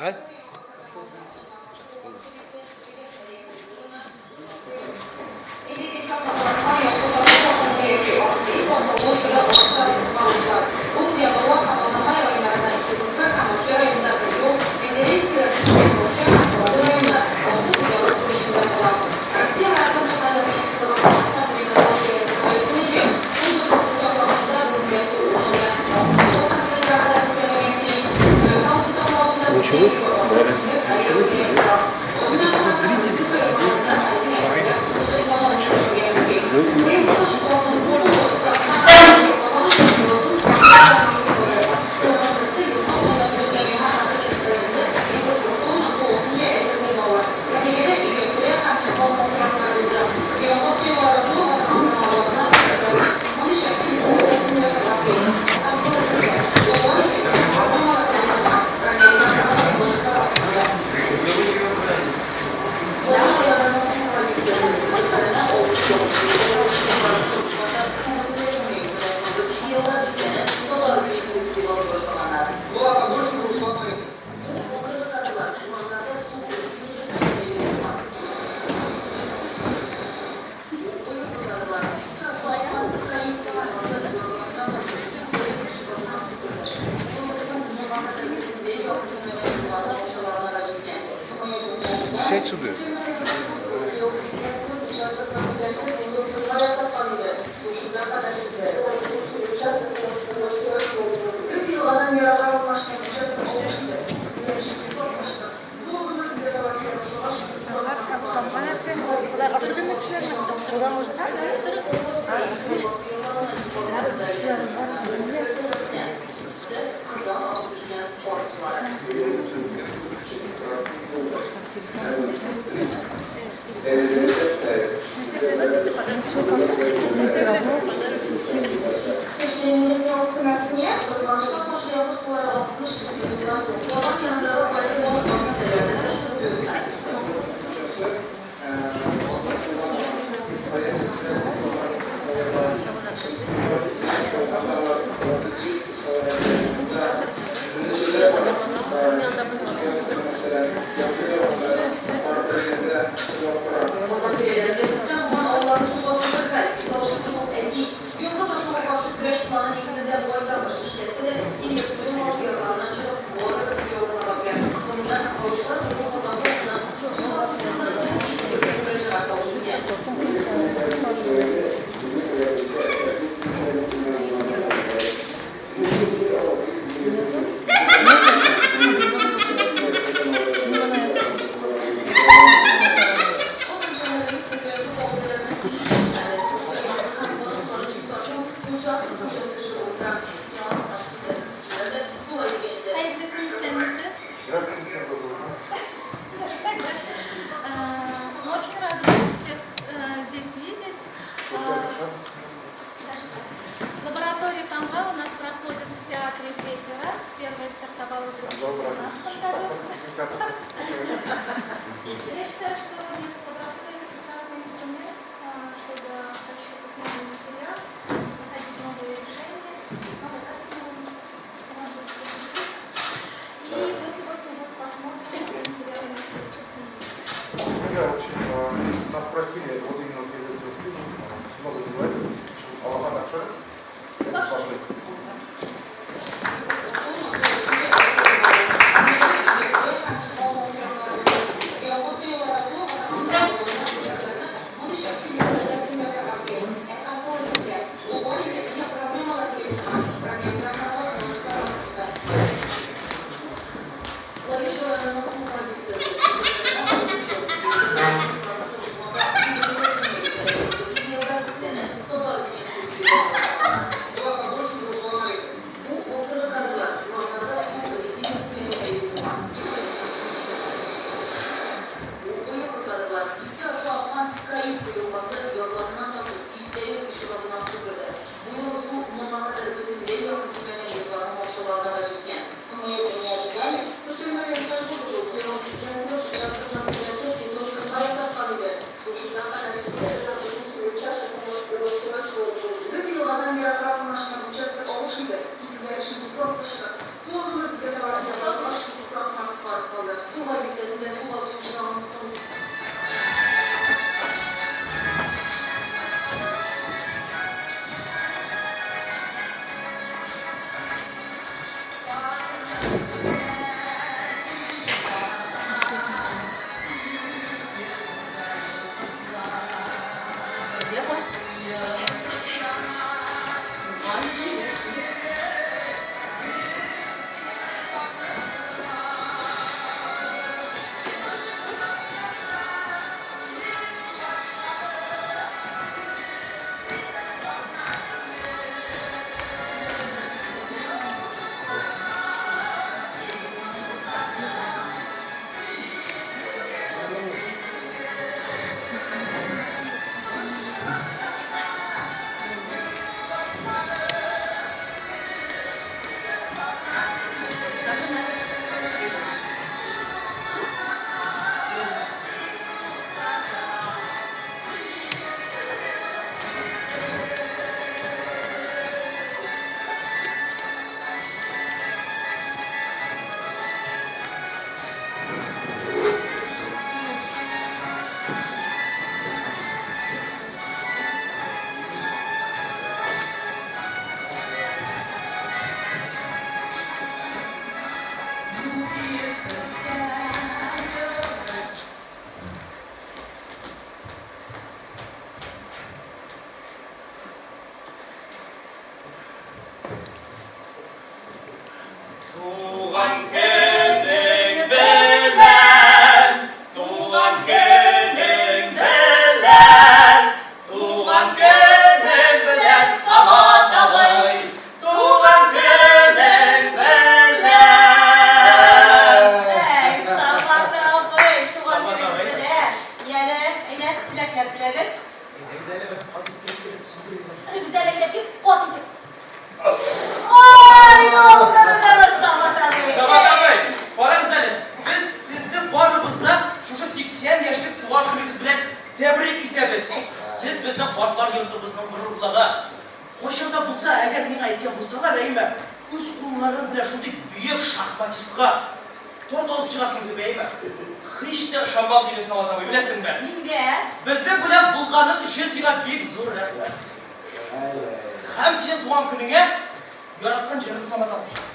А? Началось? Сядь сюда. Особенно члены. У нас нет. Мы очень рады вас всех здесь видеть. Лаборатория Тамга у нас проходит в театре третий раз. Первая стартовала в 2015 году. Я считаю, что лаборатория – это прекрасный инструмент, чтобы прощупать новый материал, находить новые решения, новые костюмы. И мы сегодня вот посмотрим, какой материал у нас получился. Да, в общем, нас просили вот именно перед этим эскизом, много не говорить. Аллах Акшар, пошли. Туган көнең белән, туган көнең белән, туган көнең белән, Самат абый, туган көнең белән. Әй, Самат абый, туган Самат көнегез абый. белән. Яле, әйдә, теләкләр теләгез. Әйдәгез әле бер кат иттереп биреп сөндерегез әле. Өзегез әле, әйдә, бик кат итеп. Ай, булдырдыгыз, Самат абый. Самат абый, карагыз әле, без сезне барыбыз да шушы 80 яшьлек туган көнегез белән тәбрик итәбез. Сез безнең картлар йортыбызның горурлыгы. Кайчан да булса, әгәр миңа әйткән булсалар, әйме, үз кулларың белән шундый бөек шахматистка торт алып чыгасың дип, әйме, һич тә ышанмас идем, Самат абый, беләсеңме? Нигә? Безнең белән булганың өчен сиңа бик зур рәхмәт. Һәм синең туган көнеңә яраткан җырың, Самат абый.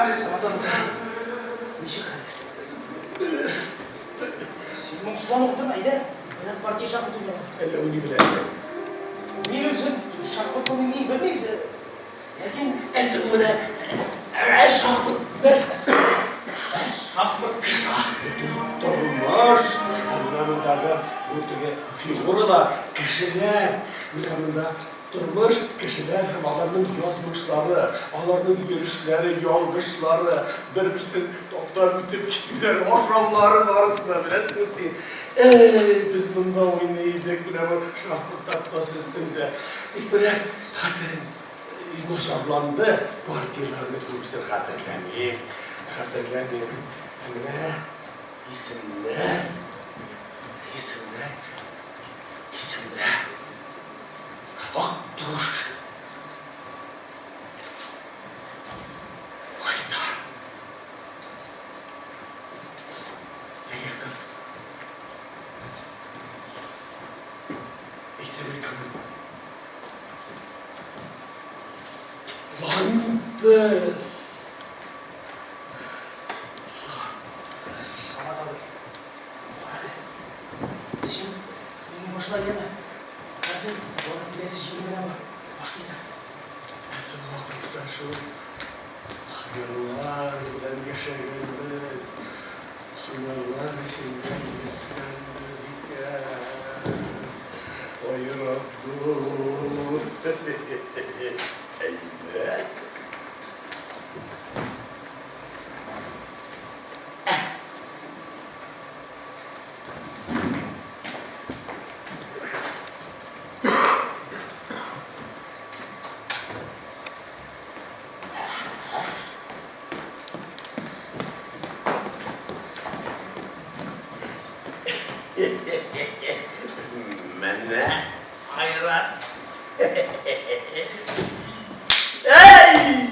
Самат абый, ничек хәлләр? Син моңсуланып утырма, әйдә, берәр партия шахмат уйнап алабыз. Әллә уйный беләсең? Мин үзем шахмат уйный белмим, ләкин Ә соң менә ә шахмат нәрсә? Шахмат. Шахмат ул тормыш. Ә менә мондагы бу теге фигуралар, кешеләр. Менә монда тормыш, кешеләр һәм аларның язмышлары, аларның йөрешләре, ялгышлары, бер-берсен таптап үтеп китүләре, ашаулары барысы да, беләсеңме син? Әй, без монда уйный идек, менә бу шахмат тактасы өстендә. Тик менә хәтерем начарланды, партияләрне күбесен хәтерләмим, хәтерләмим. Ә менә исемнәр, исемнәр, исемдә. Актуш. Айдар. Теге кыз. Исеме кем? Ландыш. Самат абый, кара әле. Син мине башла, яме. Хәзер барып киләсе җирем генә бар. Башлый тор. Без ул вакытта шул хыяллар белән яшәгәнбез, хыяллар эчендә йөзгәнбез икән. Айрат дус, әйдә. Менә, Айрат. Әй!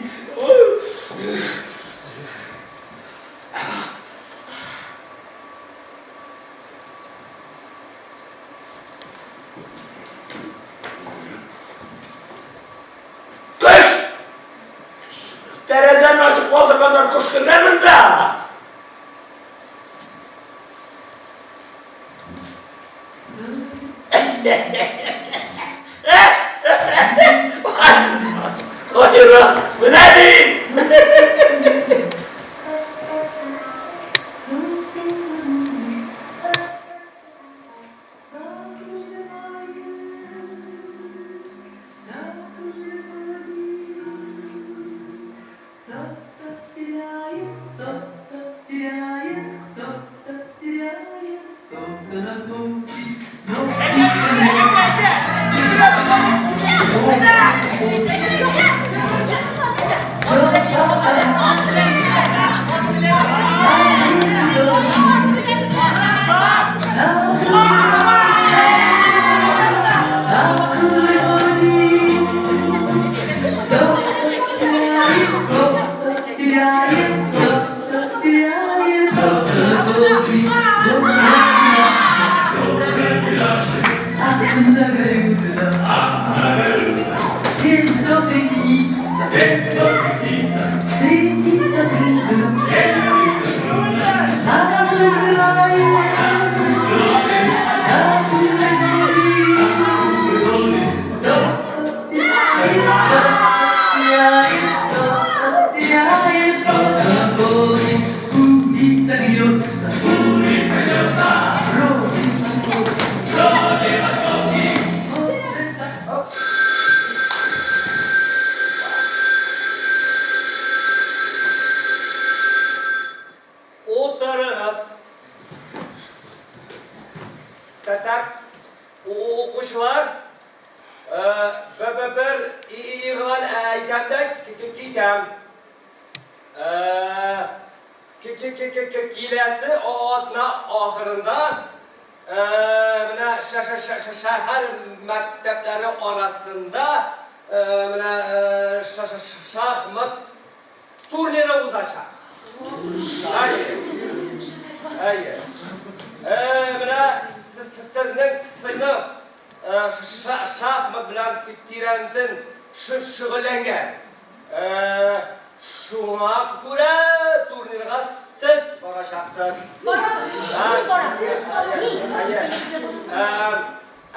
Төш! Тәрәзәне ачып калдырганнар, кош кергән монда! Таһира, менә мин! Утырыгыз. Так, укучылар, бер игълан әйтәм дә китәм. Киләсе атна ахырында менә шәһәр мәктәпләре арасында менә шахмат турниры узачак. Әйе. Әйе. Менә сезнең сыйныф шахмат белән тирәнтен шөгыльләнгән. Шуңа күрә турнирга сез барачаксыз.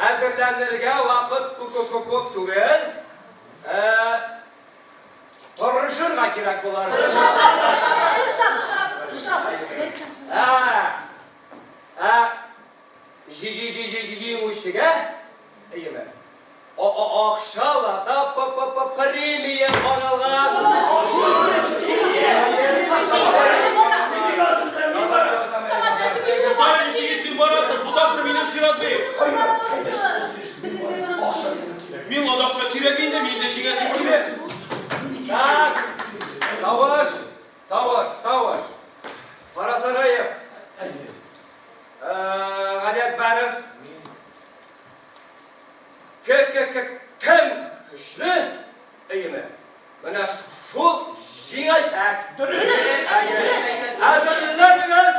Әзерләнергә вакыт күп түгел. Тырышырга кирәк булыр. Ә җиңүчегә, әйеме? Акчалата премия каралган. Син барасың, бу тапкыр минем чират бит. Миңа да акча кирәк инде, мин дә җиңәсем килә. Так, тавыш, тавыш, тавыш. Карасараев. Галиәкбәров. Кем көчле, әйеме? Менә шул җиңәчәк. Дөрес. Әзерләнегез.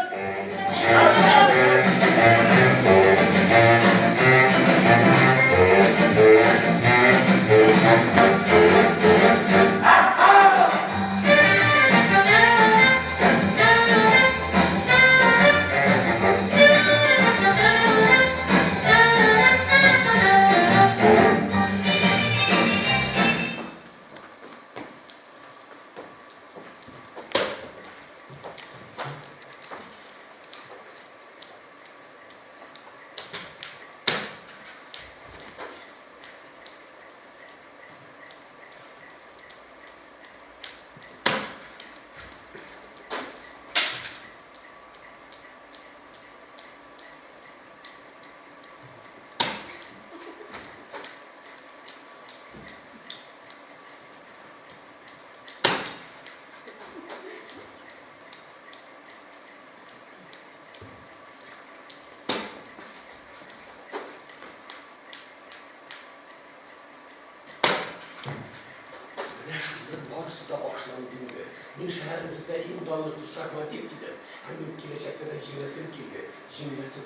Менә шуннан барысы да башланды инде. Мин шәһәребездә иң данлыклы шахматист идем. Һәм минем киләчәктә дә җиңәсем килде. Җиңеләсем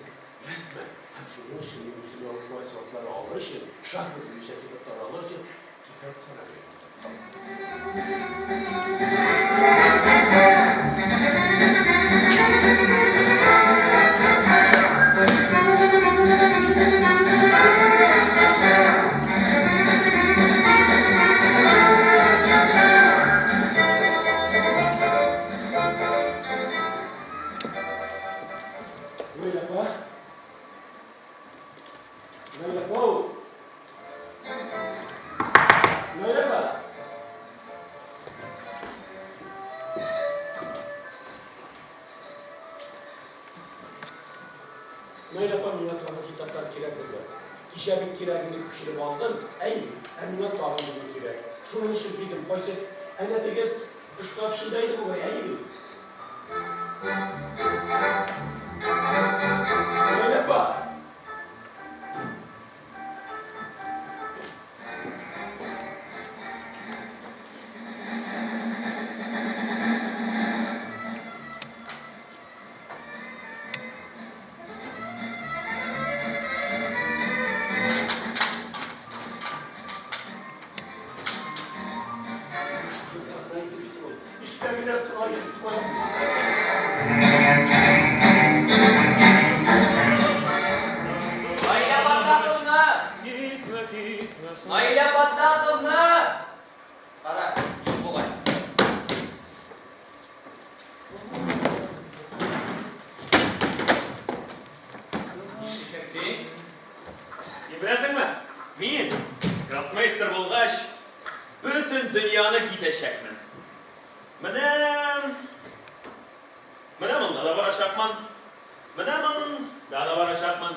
рәсмән. Һәм шуның өчен мин үземә уку әсбаплары алыр өчен, шахмат буенча китаплар алыр өчен китапханәгә юл тоттым. Наилә апа. Наилә апа. Наилә апа. Наилә апа, миңа тагын китаплар кирәк булды. Кичә бит кирәгеңне күчереп алдым, әй бит, ә миңа тагын бүген кирәк. Шуның өчен килдем, кайсы әнә теге шкаф эчендә иде бугай, әйе бит? Наилә апа! Наилә Фаттаховна! Наилә Фаттаховна! Кара, юк бугай. Нишлисең син? Син беләсеңме? Мин, гроссмейстер булгач, бөтен дөньяны гизәчәкмен. Менә Менә монда да барачакмын. Менә монда да барачакмын.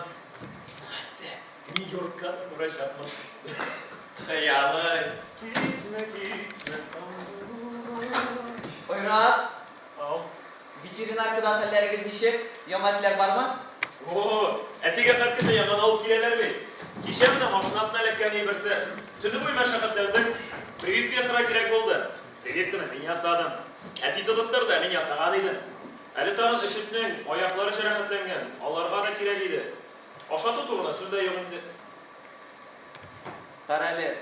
Хәтта Нью-Йоркка да барачакмын. Хыялый. Китмә, китмә, сандугач. Айрат, Ау. ветеринаркада хәлләрегез ничек? Яңа этләр бармы? О, әтигә һәр көнне яңаны алып киләләр бит. Кичә менә машинасына эләккән иде берсе. Төне буе мәшәкатьләндек. Прививка ясарга кирәк булды. Прививканы мин ясадым. Әти тотып торды, мин ясаган идем. Әле тагын өч этнең аяклары җәрәхәтләнгән, аларга да кирәк иде. Ашату турында сүз дә юк инде. Карале,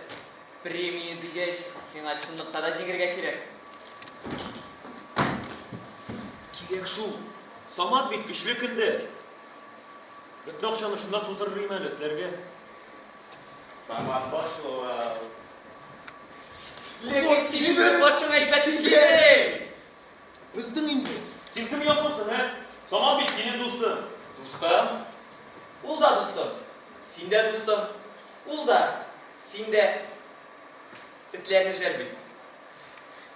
премия дигәч, сиңа чынлыкта да җиңергә кирәк. Кирәк шул. Самат бит көчле көндә. Бөтен акчаны шунда туздырыр идем әле этләргә. Самат башлы. Ләкин син башың әйбәт эшли. Өздең инде. Син кем яклысың, ә? Самат бит синең дустың. Дустым? Ул да дустым. Син дә дустым. Ул да, син дә. Этләрне жәл бит.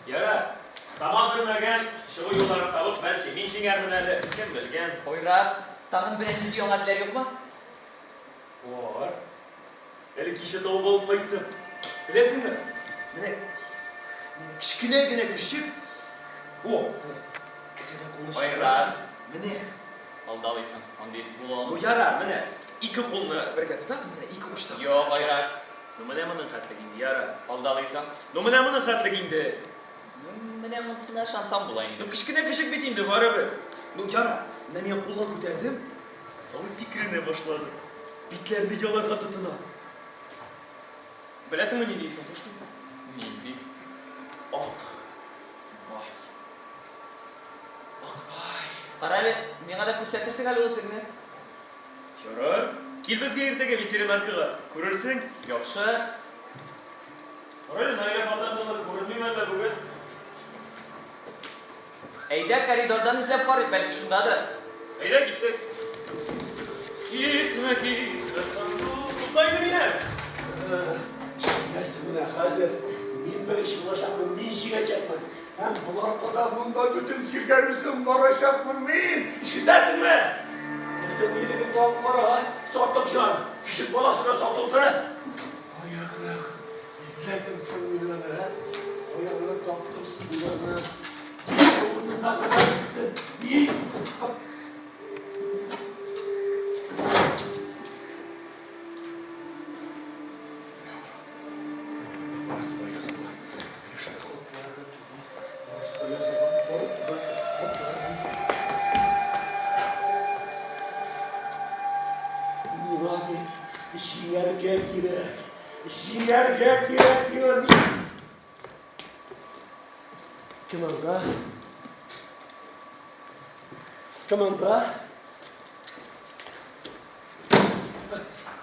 Ярар. Самат белмәгән чыгу юлларын табып, бәлки мин җиңәрмен әле, кем белгән. Айрат, тагын берәр нинди яңа этләр юкмы? Бар. Әле кичә табып алып кайттым. Беләсеңме? Менә кечкенә генә көчек. О, менә кесәдән кулны чыгарасың. Менә. Алдалыйсың, андый эт була Ну алмый. ярар, менә ике кулны бергә тотасың, менә ике учтан. Юк, Айрат. Ну менә моның хәтлек инде, ярар. Алдалыйсың. Ну менә моның хәтлек инде. Ну, менә монысына ышансам була инде. Ну кечкенә көчек бит инде, барыбер. Ну ярар, менә мин кулга күтәрдем. Ул сикеренә башлады. Битләрне яларга тотына. Беләсеңме нинди исем куштым? Нинди? Ак бай. Акбай. Карале, миңа да күрсәтерсең әле ул этеңне. Ярар. Кил безгә иртәгә ветеринаркага. Күрерсең. Яхшы. Карале, Наилә Фаттаховна күренмиме әллә бүген? Әйдә, коридордан эзләп карыйк, бәлки шундадыр. Әйдә, киттек. Китмә, китмә, сандук. Тукта инде мине. Җиңәсең менә хәзер. Мин беренче булачакмын, мин җиңәчәкмен. Һәм боларга да монда бөтен җиргә үзем барачакмын мин. Ишетәсеңме? Нәрсә нилеген тагын кара, сатык җан. Көчек баласына сатылды. Каяграк эзләдем соң мин аны, ә? Каяграк таптым соң мин аны? Урынында гына киттем. Мин. Барысы да язылган. Яшел хатларда түгел. Барысы да язылган. Барысы да хатларда. Миңа бит җиңәргә кирәк. Җиңәргә кирәк миңа. Мин. Кем анда? Кем анда?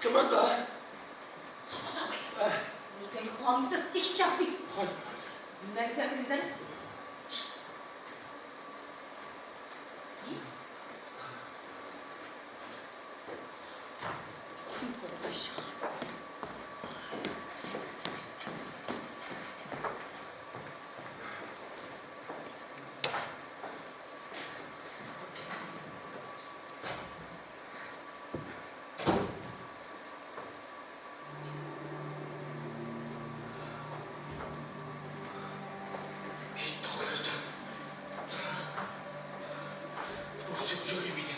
Кем анда? Самат абый, нигә йокламыйсыз? Тихий час бит. Хәзер, хәзер. Бүлмәгезгә керегез әле. Җиһан. Китте ахрысы. Борчып йөри мине.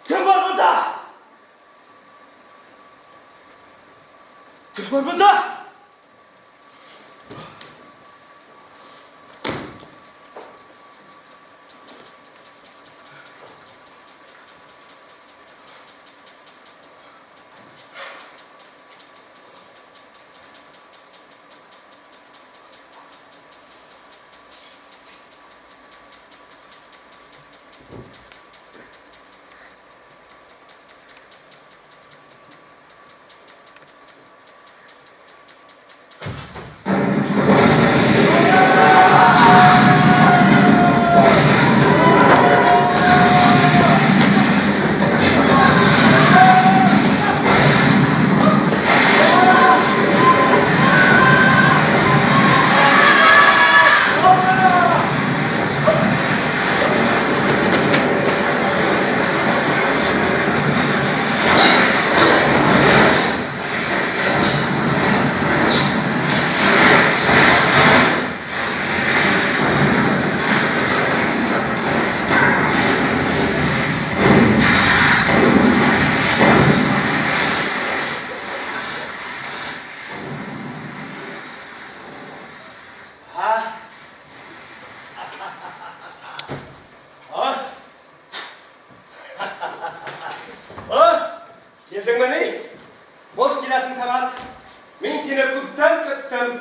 Кем бар монда? Кем бар монда? А? Килдеңмени? Хуш киләсең, Самат. Мин сине күптән көттем.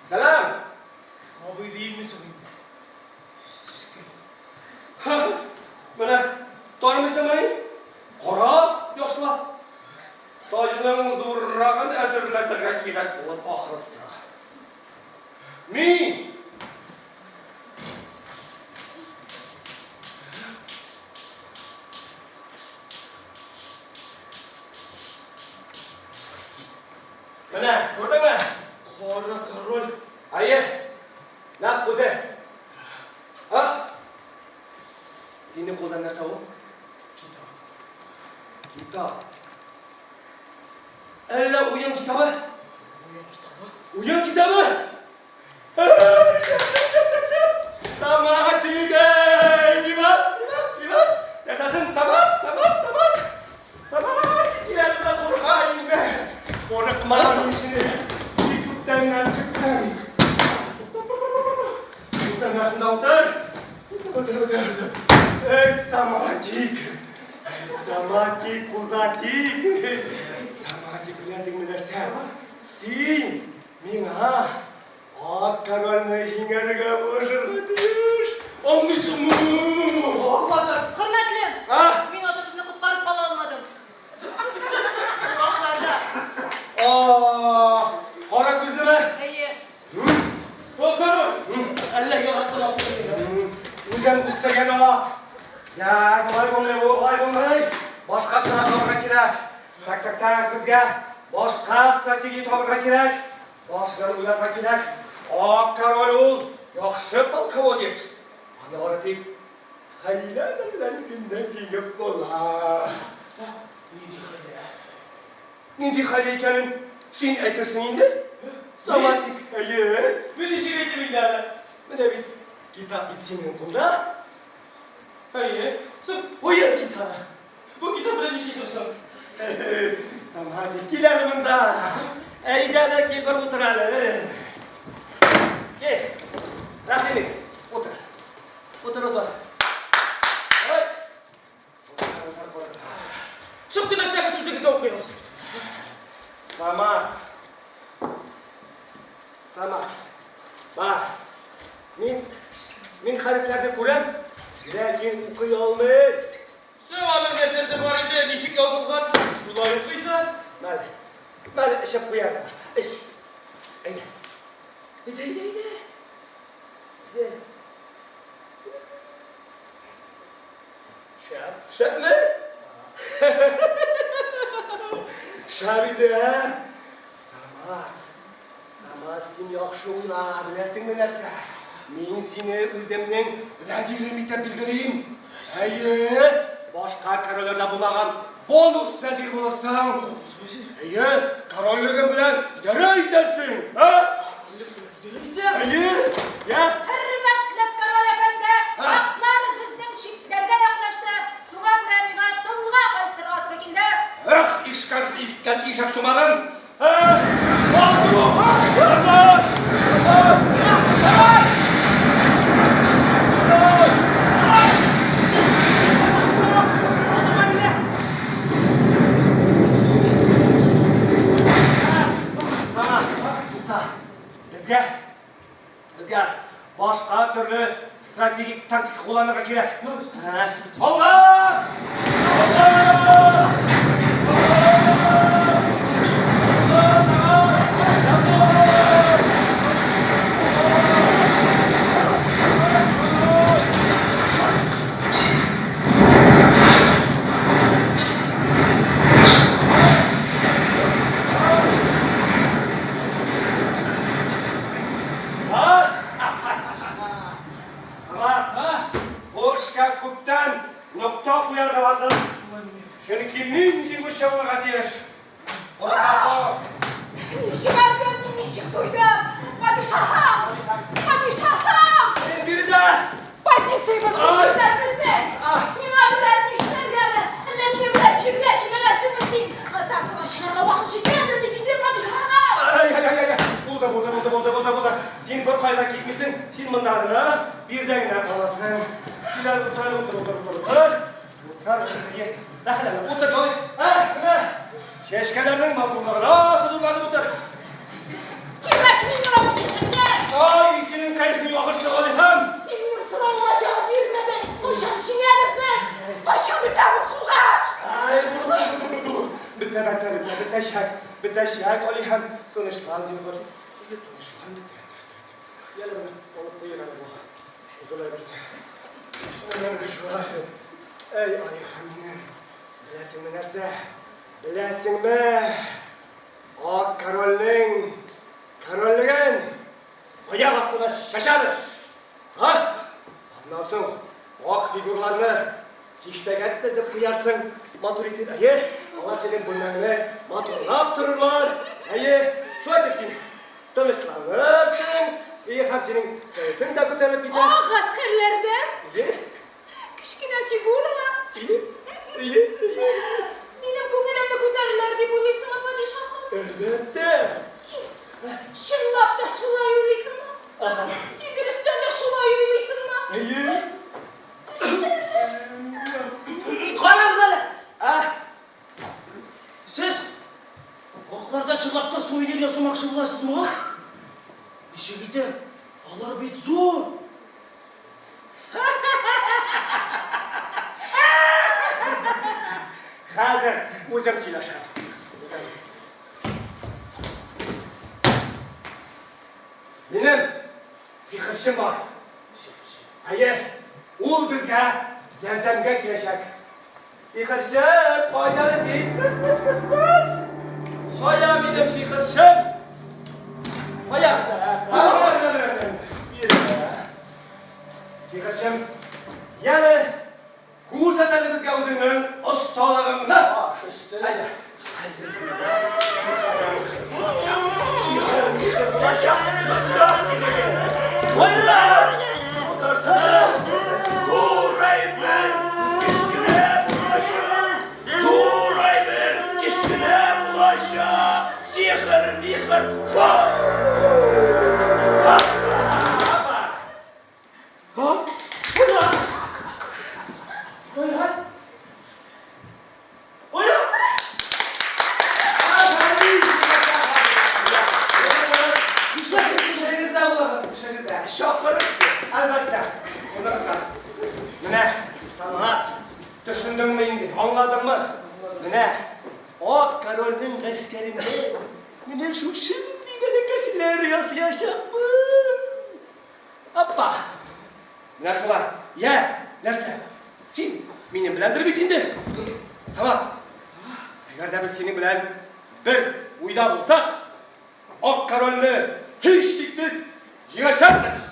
Сәлам! Абый димме соң инде? Сез кем? Менә, танымыйсыңмыни? Кара, яхшылап. Таҗның зуррагын әзерләтергә кирәк булыр ахрысы. Мин! Менә, күрдеңме? Кара король. Әйе, нәкъ үзе. А? Синең кулда нәрсә ул? Китап. Китап. Әллә уен китабы? Уен китабы? Уен китабы? Самат дигән! Виват, виват, виват! Яшәсен Самат, Самат, Самат! Самат! Килә монда курка инде. Курыкма мин сине. Бик күптәннән көттем. Утыр менә шунда утыр. Утыр, утыр, утыр. Эй, Саматик! Эй, Саматик, пузатик! Саматик, беләсеңме нәрсә? Син миңа Ак корольне җиңәргә булышырга тиеш. Аңлыйсыңмы? Аңладым. Хөрмәтлем, А? мин атыбызны коткарып кала алмадым. Ул акларда. Ах, кара күзлеме? Әйе. Король! Әллә яраткан аты инде. Үзем үстергән ат. Я, болай булмый бу, болай булмый. Башка чара табырга кирәк. Так, так, так, безгә башка стратегия табырга кирәк. Башка уйларга кирәк. Ак король ул яхшы полководец. Аны бары тик хәйлә белән генә җиңеп була. Нинди хәйлә? Нинди хәйлә икәнен син әйтерсең инде. Саматик, әйе. Мин ничек әйтим инде аны? Менә бит китап бит синең кулда. Әйе. Соң, Уен китабы. бу китап белән нишлисең соң? Саматик, кил әле монда. Әйдә әле, кил бер утыр әле. Кил. Рәхим ит. Утыр. Утыр, утыр. Ой. Утыр, утыр, утыр. Соң теләсәгез үзегез дә укый аласыз. Самат. Самат. Бар. Мин мин хәрефләрне күрәм, ләкин укый алмыйм. Соң аның нәрсәсе бар инде, ничек язылган, шулай укыйсың. Мәле. Мәле, эчеп куй әле башта. Эч. Әйдә. Әйдә, әйдә, әйдә. Әйдә. Шәп. Шәпме? Шәп иде, ә? Самат. Самат, син яхшы уйла, беләсеңме нәрсә? Мин сине үземнең вәзирем итеп билгелим. Әйе, башка корольләрдә булмаган бонус вәзир булырсың. Бонус вәзир? Әйе, корольлегем белән идарә итәрсең. Ә? Корольлек белән идарә итәм? Әйе, я. Хөрмәтле король әфәнде, атлар безнең чикләргә якынлашты. Шуңа күрә миңа тылга кайтырга туры килде. Эх, ишкәс ишкән ишәк чумарын. Эх, алдыру! Король! Король! Король! Безгә безгә башка төрле стратегик тактика кулланырга кирәк. Алга! Алга! Самат, бу эшкә күптән нокта куярга вакыт. Чөнки мин җиңүче булырга тиеш. Ничек әле мин ничек туйдым? Падишаһым! Падишаһым! Мин биредә! Позициябез көчләр безнең! Миңа берәр нишләргәме? Әллә мине берәр җиргә җибәрәсеңме син? Атакага чыгарга вакыт җиткәндер бит инде, падишаһым! Ай-ай-ай-ай! Булды, булды, булды, булды, булды, булды. Син беркайда китмисең, син монда гына, биредә генә каласың. Кил әле, утыр әле, утыр, утыр, утыр, утыр. Утыр, утыр, рәхәтләнеп утыр, ә, менә. Чәчкәләрнең матурлыгына хозурланып утыр. Кирәкми миңа бу чәчәкләр! Ай, синең кәефең яхшы, Алихан! Син минем соравыма җавап бирмәдең! Кайчан җиңәбез без? Кайчан бетә бу сугыш? Ай, бетә, бетә, бетә, бетәчәк, бетәчәк, Алихан. Тынычлан, зинһар. Тынычлан, бетә, бетә, бетә. Яле, менә, алып куйыйк әле бу. Озын әйберне. Менә, менә шулай. Әй, Алихан минем. Беләсеңме нәрсә? Беләсеңме? Ак корольнең корольлеген аяк астына чәчәбез. Ха? Аннан соң ак фигураларны киштәгә тезеп куярсың, матур итеп. Әйе, алар синең бүлмәңне матурлап торырлар. Әйе, шулай итеп син тынычланырсың. Әйе, һәм синең кәефең дә күтәрелеп китәр. Ак гаскәрләрдән Әйе. кечкенә фигуралар. Әйе, әйе, әйе. Минем күңелемне күтәрерләр дип уйлыйсыңмы, падишаһым? Әлбәттә. Син чынлап та шулай уйлыйсыңмы? Ага. Син дөрестән дә шулай уйлыйсыңмы? Әйе. Карагыз әле! А? Сез акларда чынлап та сувенир ясамакчы буласызмы? Ничек итеп? Алар бит зур! Хәзер үзем сөйләшәм. Үзем. Минем сихерчем бар. Сихерче. Әйе, ул безгә ярдәмгә киләчәк. Сихерчем, кайда әле син? Пыс, пыс, пыс, пыс. Кая минем сихерчем? Кая? Сихерчем, яле, күрсәт әле безгә үзеңнең осталыгыңны. Баш өстенә. Әйдә. Сихер, михер булачак. Монда килегез. Монда! Вихрь! Фу! Ура! Ура! Эшегездә булыгыз, эшегездә. Чакырырсыз. Әлбәттә. Булыгызга. Менә Самат, төшендеңме инде, аңладыңмы? Менә Ак корольнең гаскәрендә менә шушындый бәләкәчләр ясаячакбыз. Апа. Менә шулай. Йә, нәрсә? Син минем беләндер бит инде. Самат. Әгәр дә без синең белән бер уйда булсак, Ак корольне һичшиксез җиңәчәкбез!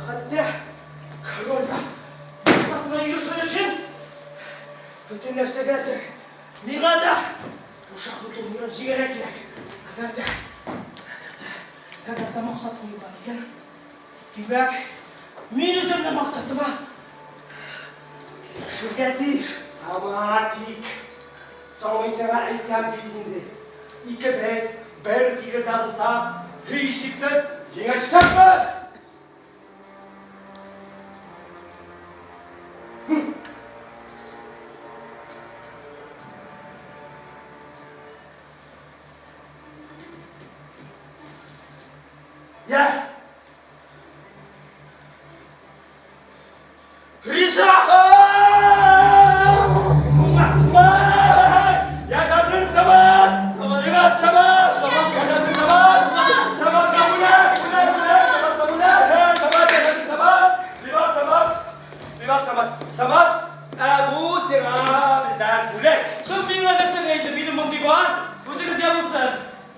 Хәтта король да максатына ирешер өчен бөтен нәрсәгә әзер. Миңа да бу шахмат турнирын җиңәргә кирәк. Әгәр дә, әгәр дә, әгәр дә максат куелган икән, димәк, мин үземнең максатыма ирешергә тиеш. Саматик, соң мин сиңа әйтәм бит инде, икебез бер фикердә булсак, һичшиксез җиңәчәкбез! Я! Риза! Яшасын Самат! Самат! Самат! Яшасын Самат! Саматка бүләк! Бүләк! Бүләк! Саматка бүләк! Самат! Яшасын Самат! Виват Самат! Виват Самат! Самат! Ә бу сиңа бездән бүләк! Соң миңа нәрсәгә инде? Минем мондый бар. Үзегезгә булсын.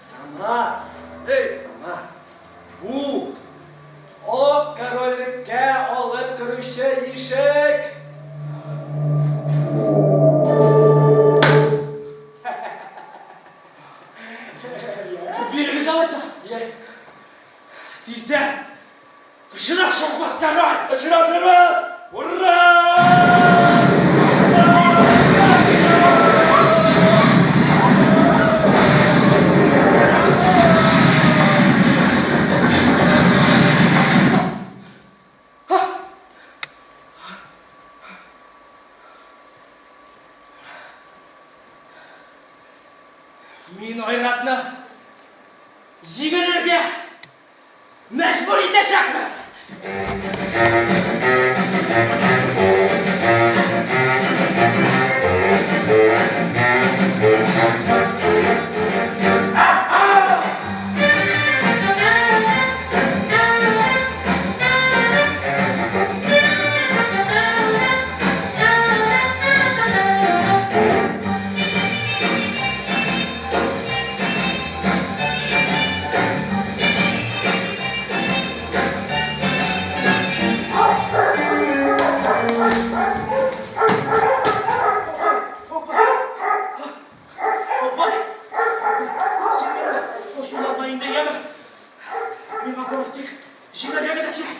Самат! Эй, Самат! Бу Ак корольлеккә алып керүче ишек! Бирегез алайса. Тиздән очрашырбыз, король! Очрашырбыз! Ура! Мин Айратны җигелергә мәҗбүр итәчәкмен! Бабай, син мине ачуланма инде, яме? Миңа бары тик җиңәргә генә кирәк.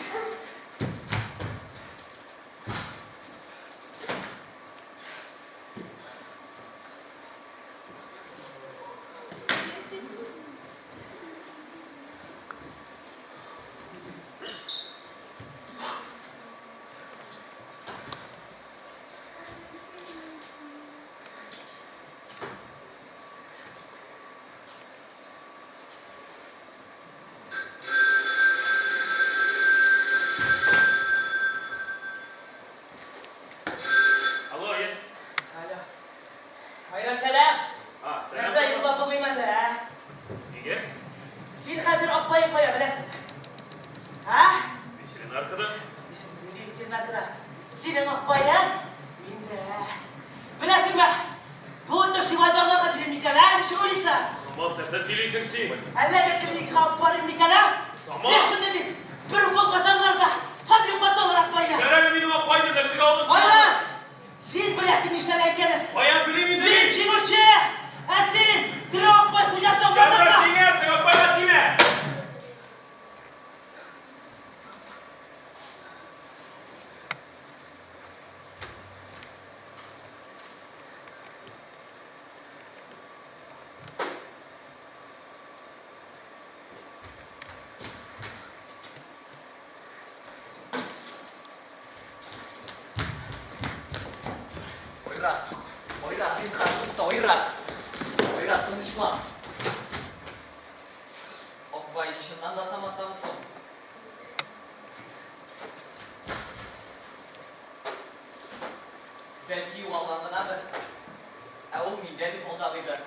Алло, я. Алло. Айрат, сәлам. А, Нәрсә сәлам. йоклап булмыйм әллә, ә? Нигә? Син хәзер Акбаен кая беләсең? Ә? Ветеринаркада. Исеме нинди ветеринаркада? Синең Акбаен миндә. Беләсеңме? Бу этне живодерларга бирим микән, ә? Ничек уйлыйсың? Самат, нәрсә сөйлисең син? Әллә ветклиникага алып барыйм микән, ә? Самат! Бир шуны дип, бер укол касарлар да һәм йоклаталар Акбайны. Җибәр әле минем Акбайны, нәрсәгә алдың син? Айрат! Син беләсең нишләргә икәнен. Каян белим инде Мин мин? җиңүче! Ә син тере Акбай хуҗасы Ярар, аңладыңмы? җиңәрсең, Акбайга тимә! Айрат, Айрат, зинһар, тукта, Айрат. Айрат, тынычлан. Акбай чыннан да Саматтамы соң? Бәлки югалган гынадыр. Ә ул миндә дип алдалыйдыр.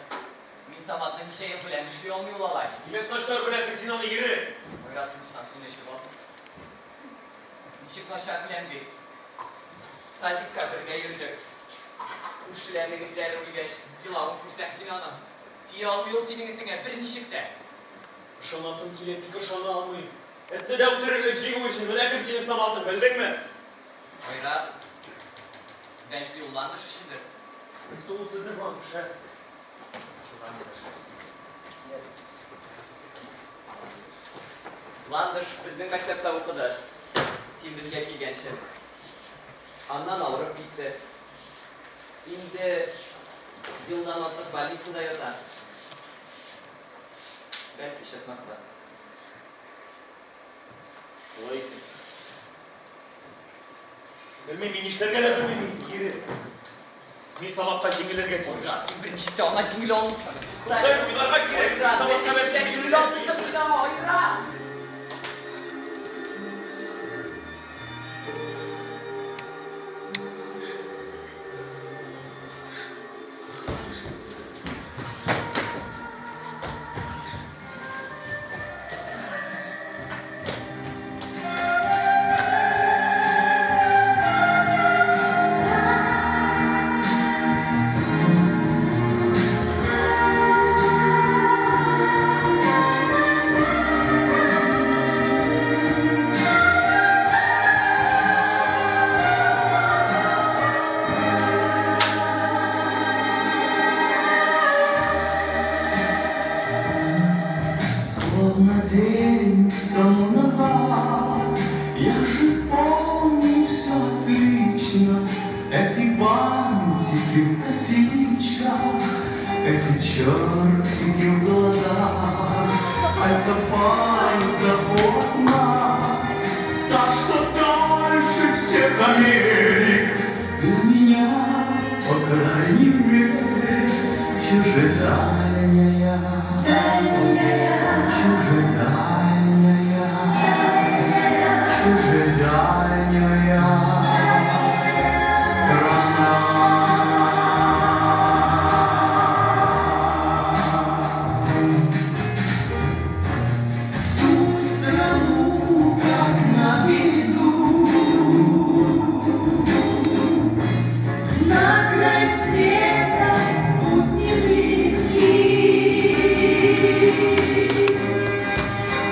Мин Саматны ничә ел беләм, эшли алмый ул алай. Димәк, начар беләсең син аны, ире. Айрат, тынычлан, суны эчеп ал. Ничек начар беләм ди. Садикка бергә йөрдек. Күршеләрнең этләре үлгәч, елавын күрсәң син аның. Тия алмый ул синең этеңә берничек тә. Ышанасым килә, тик ышана алмыйм. Этне дә үтерерлек җиңү өчен менә кем синең Саматың, белдеңме? Айрат, бәлки ул Ландыш өчендер? Кем соң ул сезнең Ландыш, ә? Ландыш безнең мәктәптә укыды. Син безгә килгәнче. Аннан авырып китте. Инде елдан артык больницада ята. Бәлки чыкмас та. Алай икән. Белмим, мин нишләргә дә белмим инде, ире. Мин Саматка җиңелергә тиеш. Айрат, син берничек тә аңа җиңелә алмыйсың. Тукта, уйларга кирәк. Мин Айрат, Саматка берничек тә бәлки җиңелә җиңелергә алмыйсың син аңа, Айрат! Словно день тому назад, я же помню все отлично. Эти бантики в косичках, эти чертики в глазах, это панька одна, та, что дальше всех Америк. Для меня, по крайней мере, чужедальняя, чужедальняя, чужедальняя страна. В ту страну, как на беду, На край света путь не близкий.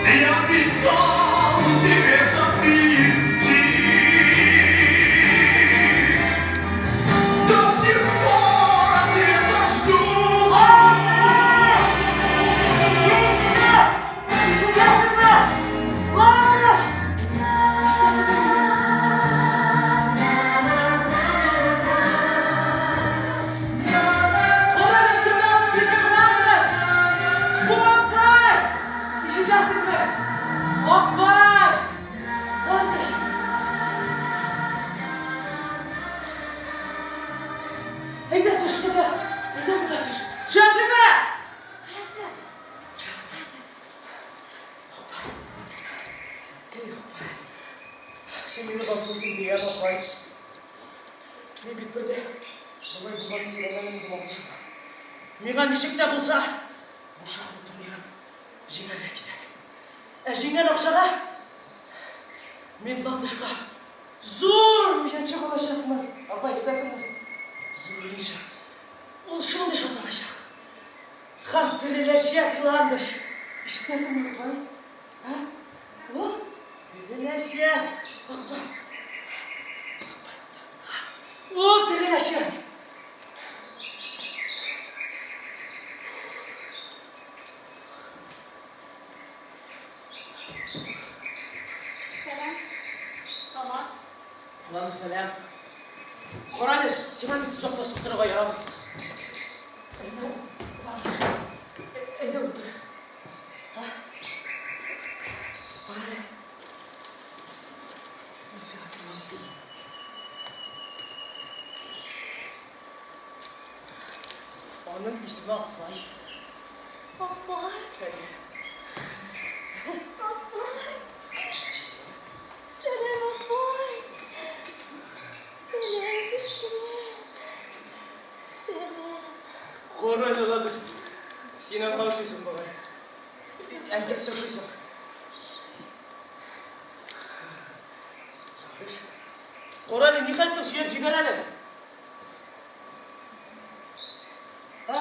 Я писал тебе записки, до сих пор ответа жду. Ишетәсеңме? Ландыш! Ишетәсеңме? Кара әле, кемне алып килдем, Ландыш! Бу Акбай! Ишетәсеңме? Акбай! Ландыш! Әйдә төш монда! Әйдә монда төш! Төшәсеңме? Төшәсеңме? Акбай. Эй, Акбай. Син мине гафу ит инде, я, Акбай. Мин бит бер дә болай булганын теләмәгән идем, аңлыйсыңмы? Миңа ничек тә булса бу шахмат турнирын җиңәргә кирәк. Ә җиңгән акчага мин Ландышка зур уенчык алачакмын. Апай, ишетәсеңме? Зур уенчык. Ул шундый шатланачак. Һәм тереләчәк Ландыш. Ишетәсеңме, апай? Ә? Ул тереләчәк. Акбай. Акбай утыртты. Ул тереләчәк. Сәлам. Самат. Алам сәлам. Кара әле, сиңа бит тозакта суктырырга ярамый. Әйдә, әйдә утыр. Кара әле. Мин сиңа кем алып килдем. Аның исеме Акбай. Акбай? Әйе. Акбай! Сәлам, Акбай! Сәлам, кечкенә. Сәлам. Кара әле, Ладыш. Син аңа ошыйсың бугай. Әлбәттә ошыйсың. Ладыш. Кара әле, нихәл соң, сөйләп җибәр әле. А?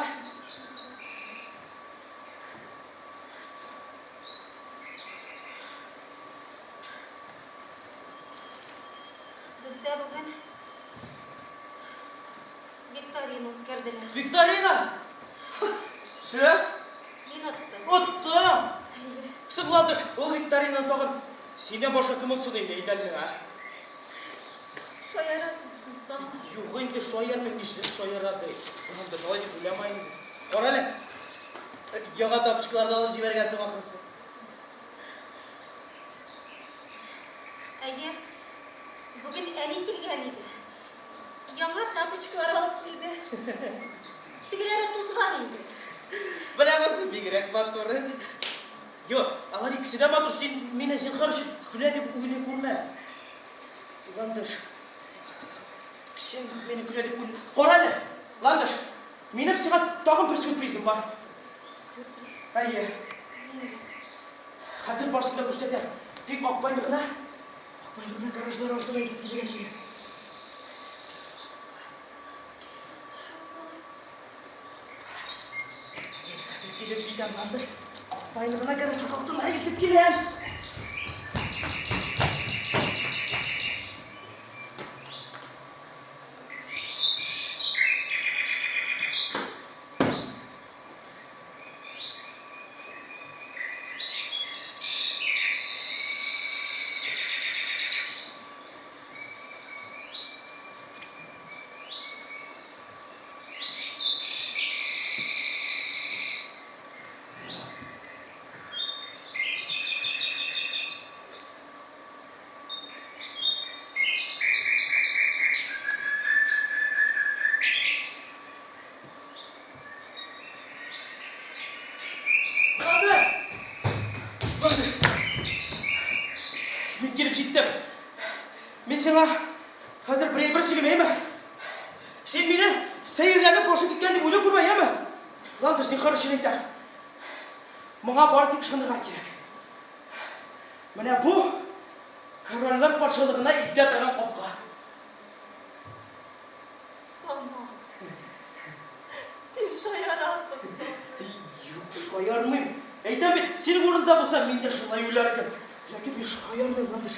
Бездә бүген викторина үткәрделәр. Викторина? Шәп! Мин оттым. Оттың! Соң, Ландыш, ул викторинаны тагын синнән башка кем отсын инде, әйт әле миңа, а? Шаярасың син, Самат. Юк инде, шаярмыйм, нишләп шаяра ди. Ландыш, алай дип уйлама инде. Кара әле, яңа тапочкалар да алып җибәргәнсең ахрысы. Әйе, бүген әни килгән иде. Яңа тапочкалар алып килде. Тегеләре тузган инде. Менә монысы бигрәк матур. Юк, алар икесе дә матур. Син мине зинһар өчен көлә дип уйлый күрмә. Ландыш. Син мине көлә дип уйлый. Кара әле, Ландыш, минем сиңа тагын бер сюрпризым бар. Сюрприз? Әйе. Нинди? Хәзер барысын да күрсәтәм. Тик Акбайны гына, Акбайны гына гаражлар артына илтеп килергә кирәк. Мин хәзер килеп җитәм, Ландыш. Акбайны гына гаражлар артына илтеп киләм. Ландыш! Ландыш! Мин килеп җиттем. Мин сиңа хәзер бер әйбер сөйлим, әйеме? Син мине сәерләнеп башы киткән дип уйлый күрмә, яме? Ландыш, зинһар өчен әйтәм. Моңа бары тик ышанырга кирәк. Менә бу корольләр патшалыгына илтә торган капка. Самат, син шаярасың. Юк, шаярмыйм. Әйтәм бит, синең урында булсам, мин дә шулай уйлар идем. Ләкин мин шаярмыйм, Ландыш.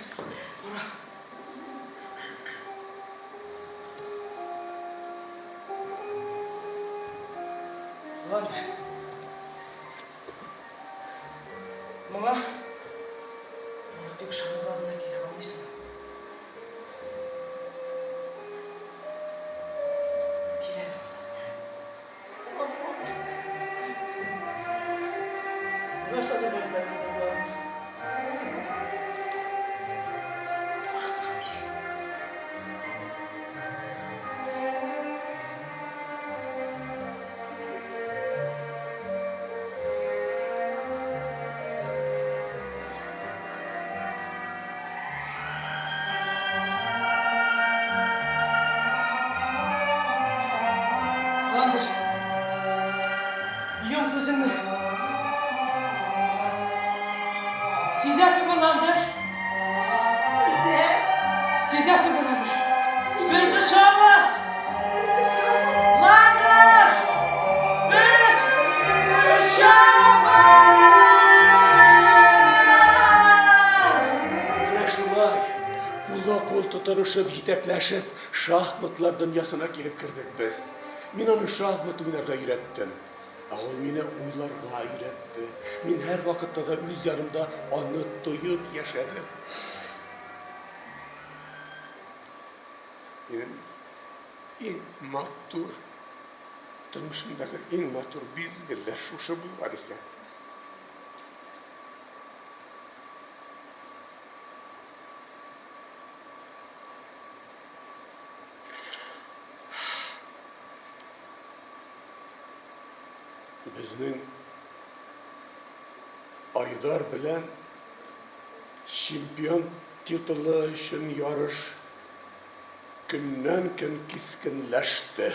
Кара. Ландыш. Моңа бары тик ышанырга гына кирәк, аңлыйсыңмы? Кил әле монда. Моңа ышанырга гына кирәк, Ландыш. Курыкма, кил. Ландыш, йом күзеңне. Сизәсеңме, Ландыш? Сизәм. Сизәсеңме, Ландыш? Без очабыз! Ландыш! Без очабыз! Менә шулай, кулга-кул тотынышып, җитәкләшеп, шахматлар дөньясына килеп кердек без. Мин аны шахмат уйнарга өйрәттем. Ә ул мине уйларга өйрәтте. Мин һәрвакытта да үз янымда аны тоеп яшәдем. Минем иң матур тормышымдагы иң матур мизгелләр шушы булган икән. Безнең Айдар белән чемпион титулы өчен ярыш көннән-көн кискенләште.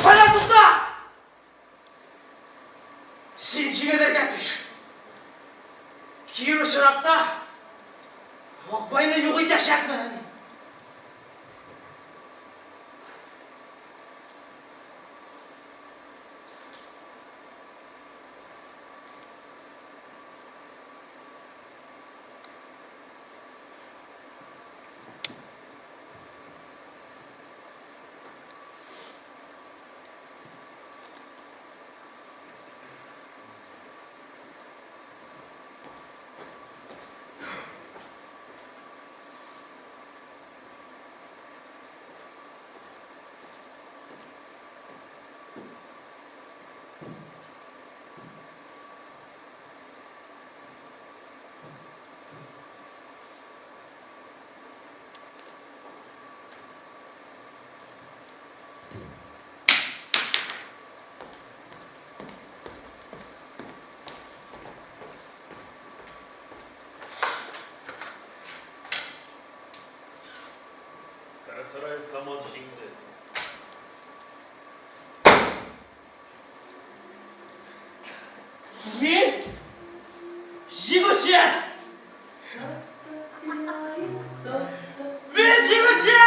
Кая тукта! Син җиңелергә тиеш. Кире очракта Акбайны юк итәчәкмен. Карасараев Самат җиңде. Мин җиңүче! Мин җиңүче! Мин җиңүче!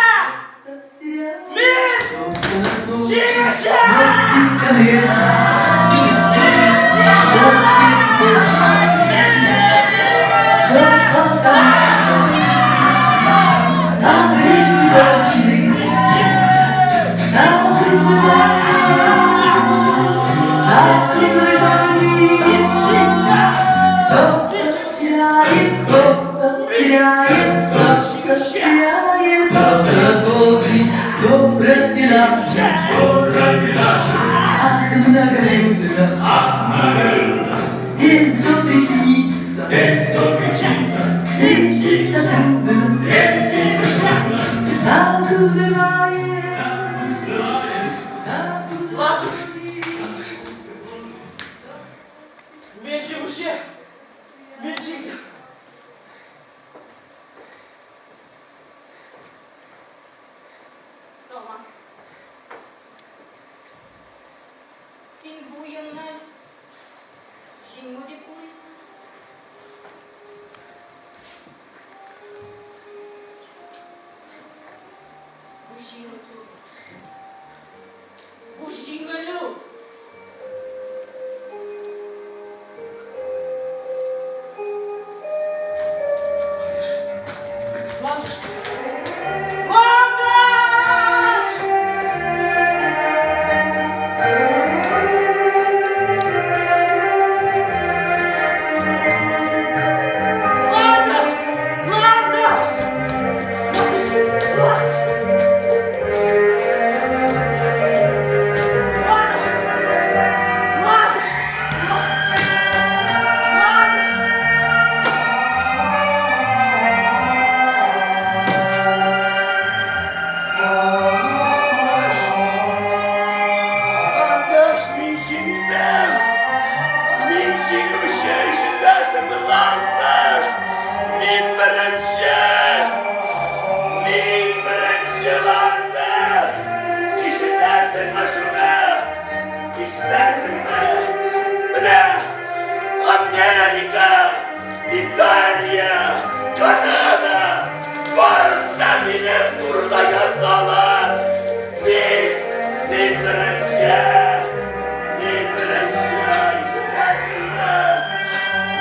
Латыш! Мин җиңүче! Мин җиңдем! Сова. Син бу уенны җиңү дип уйлыйсыңмы?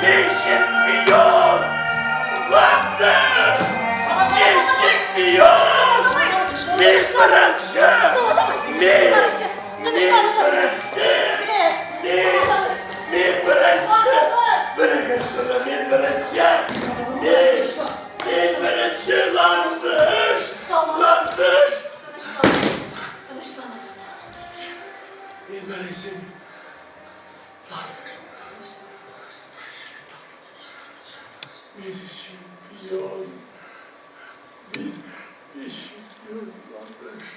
Мин чемпион! Ландыш! Мин чемпион! Мин беренче! Мин! Мин беренче! Мин! Мин беренче! Белегез шуны, мин беренче! Мин! Мин беренче, Ландыш! Ландыш! Тынычланыгыз. Мин беренче! Мин чемпион! Мин, мин чемпион, Ландыш!